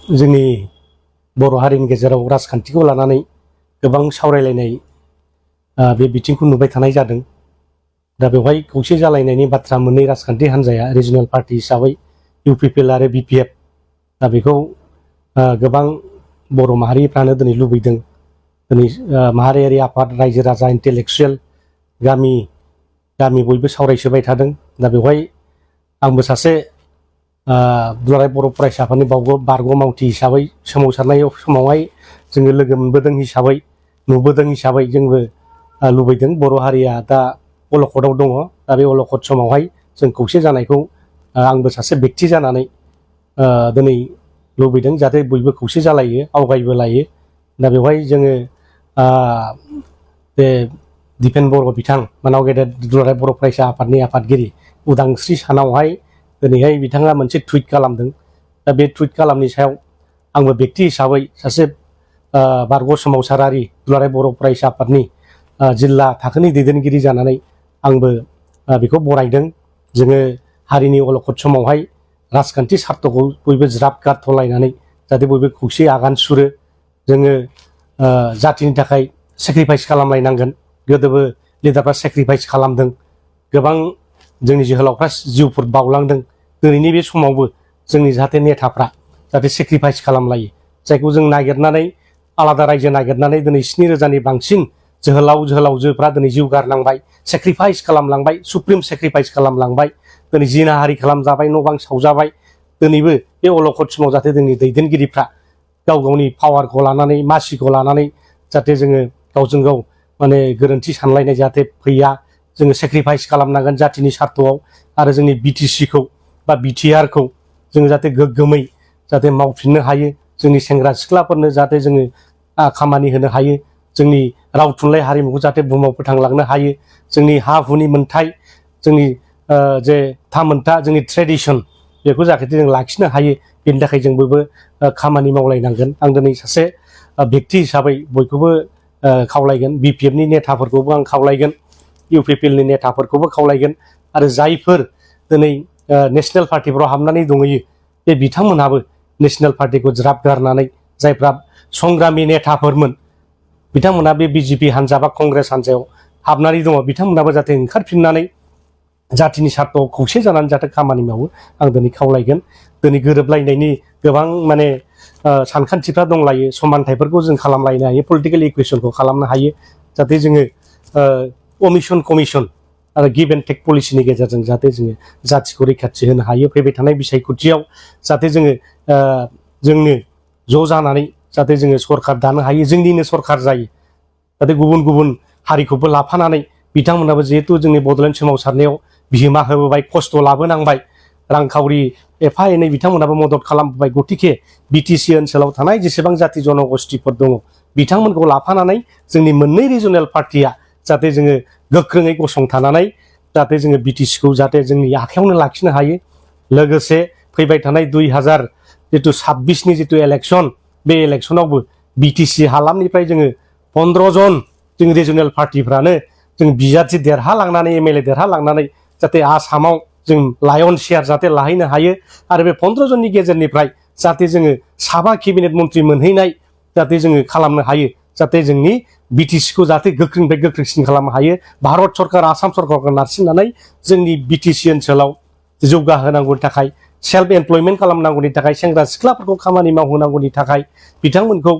जोंनि बर' हारिनि गेजेराव राजखान्थिखौ लानानै गोबां सावरायलायनाय बे बिथिंखौ नुबाय थानाय जादों। दा बेवहाय खौसे जालायनायनि बाथ्रा मोननै राजखान्थि हान्जाया रिजनेल पार्टी हिसाबै इउपिपिएल आरो बिपिएफ दा बेखौ गोबां बर' माहारिफ्रानो दिनै लुबैदों। दिनै माहारियारि आफाद रायजो राजा इन्टेलेक्सुयेल गामि बयबो सावरायसोबाय थादों। दा बेवहाय आंबो सासे दुलाराय बर' फरायसा आफादनि बारग' मावथि हिसाबै सोमावसारनाय समावहाय जोङो लोगो मोनबोदों हिसाबै नुबोदों हिसाबै जोंबो लुबैदों बर' हारिया दा अलखदाव दङ। दा बे अलखद समावहाय जों खौसे जानायखौ आंबो सासे बेक्ति जानानै दिनै लुबैदों जाहाथे बयबो खौसे जालायो आवगायबो लायो। दा बेवहाय जोङो बे दिपेन बर' बिथां मानाव गेदेर दुलाराय बर' फरायसा आफादनि आफादगिरि उदांस्रि सानावहाय दिनैहाय बिथाङा मोनसे टुइट खालामदों। दा बे टुइट खालामनि सायाव आंबो बेक्ति हिसाबै सासे बारग' सोमावसारारि दुलाराय बर' फरायसा आफादनि जिल्ला थाखोनि दैदेनगिरि जानानै आंबो बेखौ बरायदों। जोङो हारिनि अलखद समावहाय राजखान्थि सार्थखौ बयबो ज्राब गारथलायनानै जाहाथे बयबो खौसे आगान सुरो। जोङो जातिनि थाखाय सेक्रिफाइस खालामलायनांगोन। गोदोबो लिडारफ्रा सेक्रिफाइस खालामदों, गोबां जोंनि जोहोलावफ्रा जिउफोर बावलांदों। दिनैनि बे समावबो जोंनि जाहाथे नेताफ्रा जाहाथे सेक्रिफाइस खालामलायो, जायखौ जों नागिरनानै आलादा रायजो नागिरनानै दिनै 7,000नि बांसिन जोहोलावजोफ्रा दिनै जिउ गारनांबाय, सेक्रिफाइस खालामलांबाय, सुप्रिम सेक्रिफाइस खालामलांबाय, दिनै जिनाहारि खालामजाबाय, न' बां सावजाबाय। दिनैबो बे अलखद समाव जाहाथे जोंनि दैदेनगिरिफ्रा गाव गावनि पावारखौ लानानै मासिखौ लानानै जाहाथे जोङो गावजों गाव माने गोरोन्थि सानलायनाय जाहाथे फैया। जोङो सेक्रिफाइस खालामनांगोन जातिनि सार्थआव आरो जोंनि बिटिसिखौ बा बिटिआरखौ जोङो जाहाथे गोग्गोमै जाहाथे मावफिननो हायो। जोंनि सेंग्रा सिख्लाफोरनो जाहाथे जोङो खामानि होनो हायो। जोंनि राव थुनलाइ हारिमुखौ जाहाथे बुहुमाव फोथांलांनो हायो। जोंनि हा हुनि मोन्थाय, जोंनि जे थामोन्था, जोंनि ट्रेडिसन बेखौ जाहाथे जों लाखिनो हायो। बेनि थाखाय जों बयबो खामानि मावलायनांगोन। आं दिनै सासे बेक्ति हिसाबै बयखौबो खावलायगोन, बिपिएफनि नेताफोरखौबो आं खावलायगोन, इउपिपिएलनि नेताफोरखौबो खावलायगोन आरो जायफोर दिनै नेसनेल पार्टिफ्राव हाबनानै दंहैयो बे बिथांमोनहाबो नेसनेल पार्टिखौ ज्राब गारनानै जायफ्रा संग्रामि नेताफोरमोन बिथांमोना बे बिजेपि हान्जा बा कंग्रेस हान्जायाव हाबनानै दङ, बिथांमोनाबो जाहाथे ओंखारफिननानै जातिनि सार्थआव खौसे जानानै जाहाथे खामानि मावो आं दिनै खावलायगोन। दिनै गोरोबलायनायनि गोबां माने सानखान्थिफ्रा दंलायो, समानथाइफोरखौ जों खालामलायनो हायो, पलिटिकेल इकुवेसनखौ खालामनो हायो। जाहाथे जोङो अमिसन कमिसन आरो गिभ एन्ड टेक पलिसिनि गेजेरजों जाहाथे जोङो जातिखौ रैखाथि होनो हायो। फैबाय थानाय बिसायख'थियाव जाहाथे जोंनो ज' जानानै जाहाथे जोङो सरखार दानो हायो, जोंनिनो सरखार जायो। जाहाथे गुबुन गुबुन हारिखौबो लाफानानै बिथांमोनाबो जिहेतु जोंनि बड'लेण्ड सोमावसारनायाव बिहोमा होबोबाय, खस्थ' लाबोनांबाय, रांखावरि एफा एनै बिथांमोनाबो मदद खालामबोबाय। गतिके बिटिसि ओनसोलाव थानाय जेसेबां जाति जनगोष्ठीफोर दङ बिथांमोनखौ लाफानानै जोंनि मोननै रिजनेल पार्टिया जाहाथे जोङो गोख्रोङै गसंथानानै जाहाथे जोङो बिटिसिखौ जाहाथे जोंनि आखायावनो लाखिनो हायो। लोगोसे फैबाय थानाय 2026नि जितु इलेक्सन, बे इलेक्सनावबो बिटिसि हालामनिफ्राय जोङो 15 जन जों रिजनेल पार्टिफ्रानो जों बिजाथि देरहालांनानै एमएलए देरहालांनानै जाहाथे आसामाव जों लायन शेयार जाहाथे लाहैनो हायो आरो बे 15 जननि गेजेरनिफ्राय जाहाथे जोङो 7 केबिनेट मन्त्रि मोनहैनाय जाहाथे जोङो खालामनो हायो। जाहाथे जोंनि बिटिसिखौ जाहाथे गोख्रोंनिफ्राय गोख्रोंसिन खालामनो हायो। भारत सरकार, आसाम सरकारखौ नारसिननानै जोंनि बिटिसि ओनसोलाव जौगाहोनांगौनि थाखाय, सेल्फ एमप्लयमेन्ट खालामनांगौनि थाखाय, सेंग्रा सिख्लाफोरखौ खामानि मावहोनांगौनि थाखाय, बिथांमोनखौ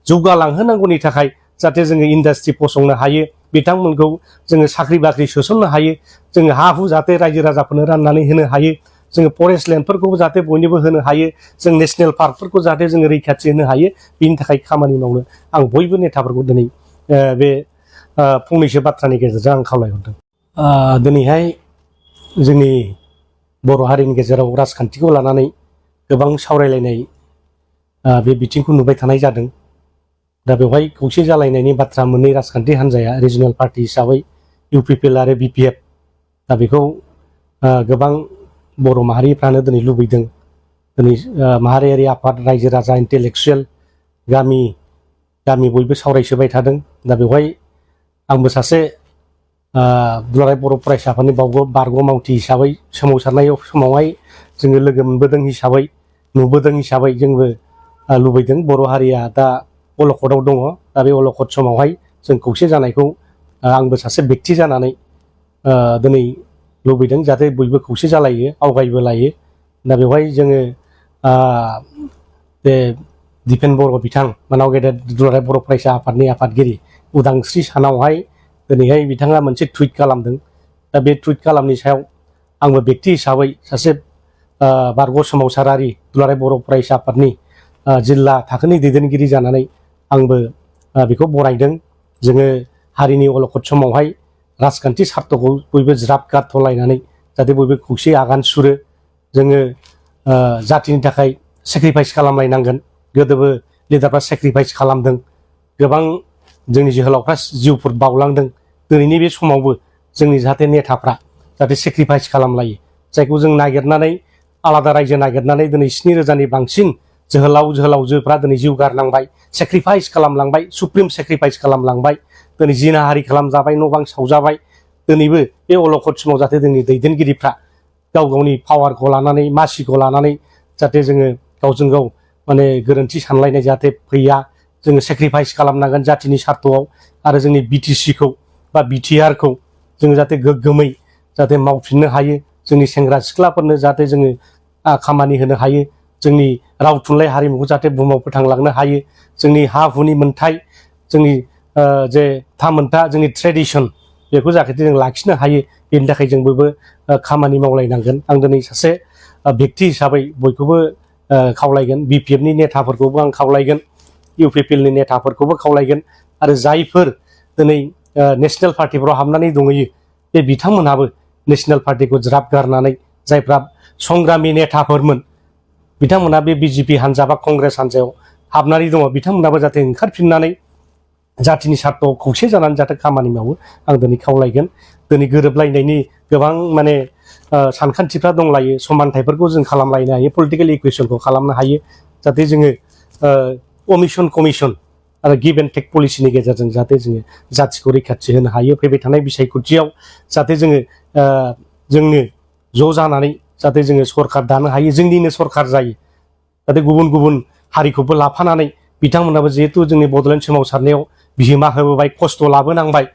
जौगालांहोनांगौनि थाखाय जाहाथे जोङो इन्डास्ट्रि फसंनो हायो, बिथांमोनखौ जोङो साख्रि बाख्रि सोसननो हायो, जोङो हा हु जाहाथे रायजो राजाफोरनो राननानै होनो हायो, जोङो फरेस्ट लेन्डफोरखौबो जाहाथे बयनोबो होनो हायो, जों नेसनेल पार्कफोरखौ जाहाथे जोङो रैखाथि होनो हायो। बिनि थाखाय खामानि मावनो आं बयबो नेताफोरखौ दिनै बे फंनैसो बाथ्रानि गेजेरजों आं खावलायहरदों। दिनैहाय जोंनि बर' हारिनि गेजेराव राजखान्थिखौ लानानै गोबां सावरायलायनाय बे बिथिंखौ नुबाय थानाय जादों। दा बेवहाय खौसे जालायनायनि बाथ्रा मोननै राजखान्थि हान्जाया रिजनेल पार्टी हिसाबै इउपिपिएल आरो बिपिएफ दा बेखौ गोबां बर' माहारिफ्रानो दिनै लुबैदों। दिनै माहारियारि आफाद रायजो राजा इन्टेलेक्सुयेल गामि बयबो सावरायसोबाय थादों। दा बेवहाय आंबो सासे दुलाराय बर' फरायसा आफादनि बारग' मावथि हिसाबै सोमावसारनाय समावहाय जोङो लोगो मोनबोदों हिसाबै नुबोदों हिसाबै जोंबो लुबैदों बर' हारिया दा अलखदाव दङ। दा बे अलखद समावहाय जों खौसे जानायखौ आंबो सासे बेक्ति जानानै दिनै लुबैदों जाहाथे बयबो खौसे जालायो आवगायबो लायो। दा बेवहाय जोङो बे दिपेन बर' बिथां मानाव गेदेर दुलाराय बर' फरायसा आफादनि आफादगिरि उदांस्रि सानावहाय दिनैहाय बिथाङा मोनसे टुइट खालामदों। दा बे टुइट खालामनि सायाव आंबो बेक्ति हिसाबै सासे बारग' सोमावसारारि दुलाराय बर' फरायसा आफादनि जिल्ला थाखोनि दैदेनगिरि जानानै आंबो बेखौ बरायदों। जोङो हारिनि अलखद समावहाय राजखान्थि सार्थखौ बयबो ज्राब गारथ'लायनानै जाहाथे बयबो खौसे आगान सुरो। जोङो जातिनि थाखाय सेक्रिफाइस खालामलायनांगोन। गोदोबो लिडारफ्रा सेक्रिफाइस खालामदों, गोबां जोंनि जोहोलावफ्रा जिउफोर बावलांदों। दिनैनि बे समावबो जोंनि जाहाथे नेताफ्रा जाहाथे सेक्रिफाइस खालामलायो, जायखौ जों नागिरनानै आलादा रायजो नागिरनानै दिनै 7,000नि बांसिन जोहोलावजोफ्रा दिनै जिउ गारनांबाय, सेक्रिफाइस खालामलांबाय, सुप्रिम सेक्रिफाइस खालामलांबाय, दिनै जिनाहारि खालामजाबाय, न' बां सावजाबाय। दिनैबो बे अलखद समाव जाहाथे जोंनि दैदेनगिरिफ्रा गाव गावनि पावारखौ लानानै मासिखौ लानानै जाहाथे जोङो गावजों गाव माने गोरोन्थि सानलायनाय जाहाथे फैया। जोङो सेक्रिफाइस खालामनांगोन जातिनि सार्थआव आरो जोंनि बिटिसिखौ बा बिटिआरखौ जोङो जाहाथे गोग्गोमै जाहाथे मावफिननो हायो। जोंनि सेंग्रा सिख्लाफोरनो जाहाथे जोङो खामानि होनो हायो। जोंनि राव थुनलाइ हारिमुखौ जाहाथे बुहुमाव फोथांलांनो हायो। जोंनि हा हुनि मोन्थाय, जोंनि जे थामोन्था, जोंनि ट्रेडिसन बेखौ जाहाथे जों लाखिनो हायो। बेनि थाखाय जों बयबो खामानि मावलायनांगोन। आं दिनै सासे बेक्ति हिसाबै बयखौबो खावलायगोन, बिपिएफनि नेताफोरखौबो आं खावलायगोन, इउपिपिएलनि नेताफोरखौबो खावलायगोन आरो जायफोर दिनै नेसनेल पार्टिफ्राव हाबनानै दंहैयो बे बिथांमोनहाबो नेसनेल पार्टिखौ ज्राब गारनानै जायफ्रा संग्रामि नेताफोरमोन बिथांमोना बे बिजेपि हान्जा बा कंग्रेस हान्जायाव हाबनानै दङ, बिथांमोनाबो जाहाथे ओंखारफिननानै जातिनि सार्थआव खौसे जानानै जाहाथे खामानि मावो आं दिनै खावलायगोन। दिनै गोरोबलायनायनि गोबां माने सानखान्थिफ्रा दंलायो, समानथाइफोरखौ जों खालामलायनो हायो, पलिटिकेल इकुवेसनखौ खालामनो हायो। जाहाथे जोङो अमिसन कमिसन आरो गिभ एन्ड टेक पलिसिनि गेजेरजों जाहाथे जोङो जातिखौ रैखाथि होनो हायो। फैबाय थानाय बिसायख'थियाव जाहाथे जोंनो ज' जानानै जाहाथे जोङो सरकार दानो हायो, जोंनिनो सरकार जायो। जाहाथे गुबुन गुबुन हारिखौबो लाफानानै बिथांमोनाबो जिहेथु जोंनि बड'लेण्ड सोमावसारनायाव बिहोमा होबोबाय, खस्थ' लाबोनांबाय,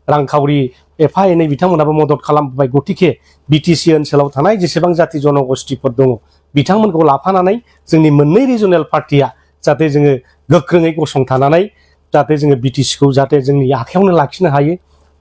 रांखावरि एफा एनै बिथांमोनाबो मदद खालामबोबाय। गतिके बिटिसि ओनसोलाव थानाय जेसेबां जाति जनगोष्ठीफोर दङ बिथांमोनखौ लाफानानै जोंनि मोननै रिजनेल पार्टिया जाहाथे जोङो गोख्रोङै गसंथानानै जाहाथे जोङो बिटिसिखौ जाहाथे जोंनि आखायावनो लाखिनो हायो।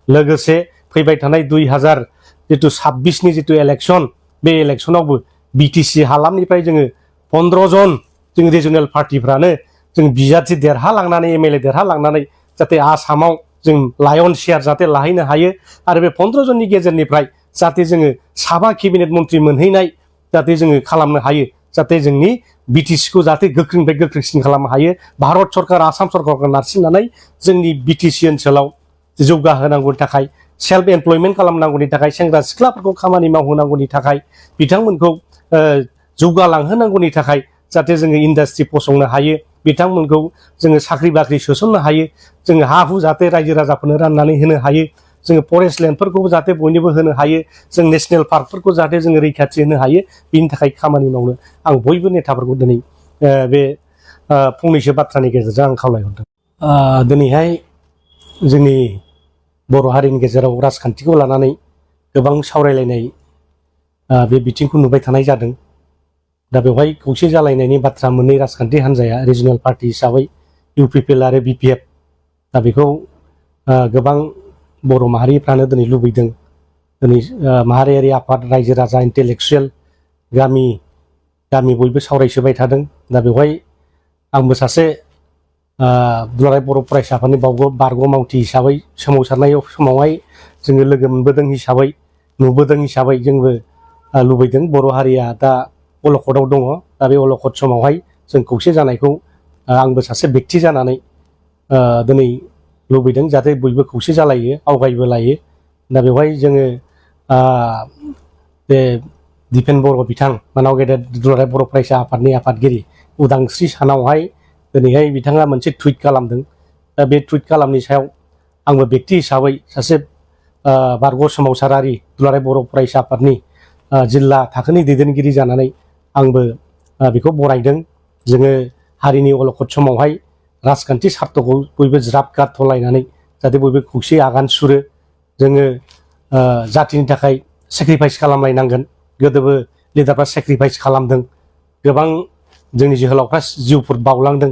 लोगोसे फैबाय थानाय 2026नि जितु इलेक्सन, बे इलेक्सनावबो बिटिसि हालामनिफ्राय जोङो 15 जन जों रिजनेल पार्टिफ्रानो जों बिजाथि देरहालांनानै एमएलए देरहालांनानै जाहाथे आसामाव जों लायन शेयार जाहाथे लाहैनो हायो आरो बे 15 जननि गेजेरनिफ्राय जाहाथे जोङो 7 केबिनेट मन्त्रि मोनहैनाय जाहाथे जोङो खालामनो हायो। जाहाथे जोंनि बिटिसिखौ जाहाथे गोख्रोंनिफ्राय गोख्रोंसिन खालामनो हायो। भारत सरकार, आसाम सरकारखौ नारसिननानै जोंनि बिटिसि ओनसोलाव जौगाहोनांगौनि थाखाय, सेल्फ एमप्लयमेन्ट खालामनांगौनि थाखाय, सेंग्रा सिख्लाफोरखौ खामानि मावहोनांगौनि थाखाय, बिथांमोनखौ जौगालांहोनांगौनि थाखाय जाहाथे जोङो इन्डास्ट्रि फसंनो हायो, बिथांमोनखौ जोङो साख्रि बाख्रि सोसननो हायो, जोङो हा हु जाहाथे रायजो राजाफोरनो राननानै होनो हायो, जोङो फरेस्ट लेन्डफोरखौबो जाहाथे बयनोबो होनो हायो, जों नेसनेल पार्कफोरखौ जाहाथे जोङो रैखाथि होनो हायो। बिनि थाखाय खामानि मावनो आं बयबो नेताफोरखौ दिनै बे फंनैसो बाथ्रानि गेजेरजों आं खावलायहरदों। दिनैहाय जोंनि बर' हारिनि गेजेराव राजखान्थिखौ लानानै गोबां सावरायलायनाय बे बिथिंखौ नुबाय थानाय जादों। दा बेवहाय खौसे जालायनायनि बाथ्रा मोननै राजखान्थि हान्जाया रिजनेल पार्टि हिसाबै इउपिपिएल आरो बिपिएफ, दा बेखौ गोबां बर' माहारिफ्रानो दिनै लुबैदों। दिनै माहारियारि आफाद, रायजो राजा, इन्टेलेक्सुयेल, गामि बयबो सावरायसोबाय थादों। दा बेवहाय आंबो सासे दुलाराय बर' फरायसा आफादनि बारग' मावथि हिसाबै सोमावसारनाय समावहाय जोङो लोगो मोनबोदों हिसाबै, नुबोदों हिसाबै जोंबो लुबैदों बर' हारिया दा अलखदाव दङ। दा बे अलखद समावहाय जों खौसे जानायखौ आंबो सासे बेक्ति जानानै दिनै लुबैदों जाहाथे बयबो खौसे जालायो, आवगायबो लायो। दा बेवहाय जोङो बे दिपेन बर' बिथां मानाव गेदेर दुलाराय बर' फरायसा आफादनि आफादगिरि उदांस्रि सानावहाय दिनैहाय बिथाङा मोनसे टुइट खालामदों। दा बे टुइट खालामनि सायाव आंबो बेक्ति हिसाबै सासे बारग' सोमावसारारि दुलाराय बर' फरायसा आफादनि जिल्ला थाखोनि दैदेनगिरि जानानै आंबो बेखौ बरायदों। जोङो हारिनि अलखद समावहाय राजखान्थि सार्थखौ बयबो ज्राब गारथ'लायनानै जाहाथे बयबो खौसेयै आगान सुरो। जोङो जातिनि थाखाय सेक्रिफाइस खालामलायनांगोन। गोदोबो लिडारफ्रा सेक्रिफाइस खालामदों, गोबां जोंनि जोहोलावफ्रा जिउफोर बावलांदों।